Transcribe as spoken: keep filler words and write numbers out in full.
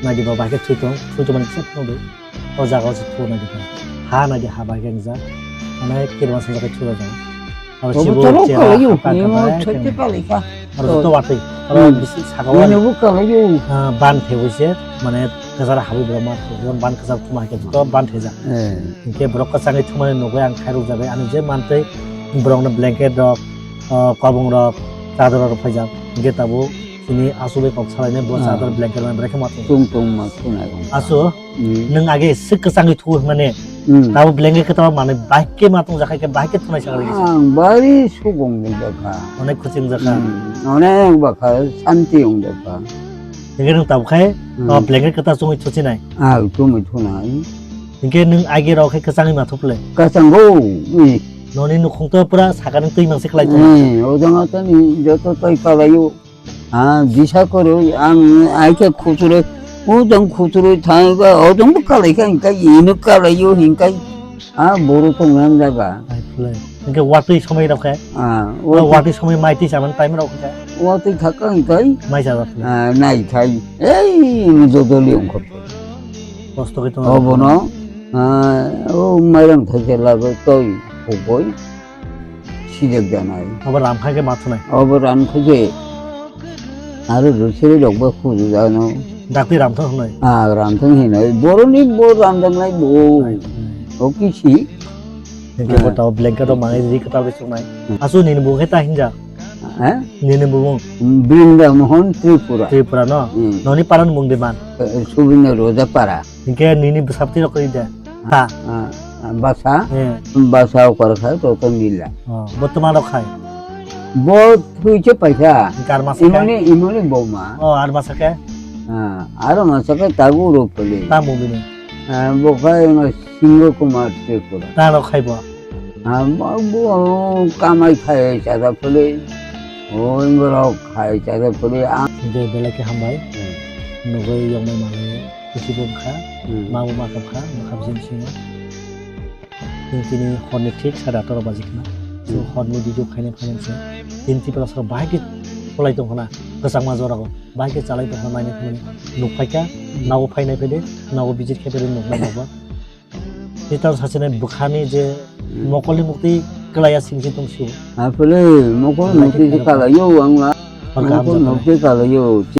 Naidi ba bahai khe thwi tong, thwi tong mani kisa phano de. O jaga o se thwi naidi ba. Ha naidi ha bahai khe wngjak. Mane kirma sanjak khe thwi rwjak. Abo Obo chibo toro chair kalaio, hapkha emo bahai khe thwi wngjak. Kalaikha. Aro joto watwi. Aro Hmm. bisi saka o Mane bo kalaio. ah, ban thebwi se, mane kwcharo habwi borok ma thangwi ban kwcharo thuma hai khe joto ban thejak. Eh. Hinkhe borok kwchangwi thumani nugwi ang khairok jabai ani je mantwi borokno blanket rok, ah, kobong rok, chador rok phaijak. Hinkhe tabuk chini asugwi kok salainai bo Ah. chador blanket rok brekhe ma thung. Tung tung ma thunai. Asu, Hmm. nwng age se kwchangwi thugo hwnmani Hmm. tabuk blanket kwtal manwi bahai khe ma tongjakha khe bahai khe thunai sakha kisa. Ang bari sugong ni bakha. Onek khuching jakha. Hmm. Onek bakha santi wng jakha. Hinkhe nwng tabuk khai Hmm. o blanket kwtal chumui thuchinai. Ah, chumui thunai. Hinkhe nwng agi rok khe kwchangwi ma thuplai. Kwchango, eh. Noni nukhung to pura sakani twi mangse khlai tongo. Eh, o jang atani joto twi kalaio. Ah, disa kwrwi ang ai khe khuchurwi, o jang khuchurwi thangwi ba, o jang bo kalaikha hinkhe ino kalaio hinkhe. Ah, boro tongna jaga. Ai phlai. Hinkhe watwi somoi rok khe. Ah, Ah, watwi somoi mai twi chamani time rok khe. Watwi thaka hinkhe. Mai cha rok khe. Ah, nai khai. Ei, ino joto liong khot. Kosto khe tongo. Obono, ah, o mairang thaisa lagwi twi hukgwi sijak janai. Obo ram khai khe ma thunai. Obo ram khai khe aro rwchwrwi rok bo khuju jano. Dakti ram thung hwnwi. Ah, ram thung hinwi. Boroni bo ram thung nai bo. Ai, ai. O kisi. Hinkhe bo Ah. tao blanket rok manwi ri kwtal khe chuknai. Hmm. Asu nini bo khe ta hinjak. Eh? Nini bumung? Brinda Mohan Tripura. Tripura no? Hmm. Noni para ni mung de man? Eh, Subina Roja para. Hinkhe nini bwsa bwtwi rok kwrwi de? Ha? Ah, ah, basa? Eh. Basa okar khai Roton Lila. Oh, bo tuma rok khai? Bo thwi se paisa. Hinkhe ar masa khe? Imoni, imoni boma. Oh, ar masa khe? Ah, aro masa khe tagu rok pele. Tamo bini? Ah, bo khai Singho Kumar Tripura. Ta rok khai bo? Ah, bo, bo kamai khai chajak pele. Oi, borok khai chajak pele. Ah. Hinkhe belai khe hambai. Hmm. Nugwi yoknai manwi kuchi bo wngkha. Hmm. Ma bo ma kha, ma kha bising bisingo. Chwng chini horni thik sade atorok baji khna. So, Hmm. horni video khaina phainai se. Chini Tiprasa rok bahai khe kholai tong khna, kwchangma jorao. Bahai khe chalai tong khna, naina phainai nuk phai kha, Hmm. nogo phainai phai de, nogo visit khai phai de, nuk nai nogo. Tei tamo sachi nai bwkhani je Hmm. mokolni mukti kwlaiya simi se tong sio. Aphele mokol Belai mukti khe se khairok. Kalaio ang la. Mokol mukti kalaio.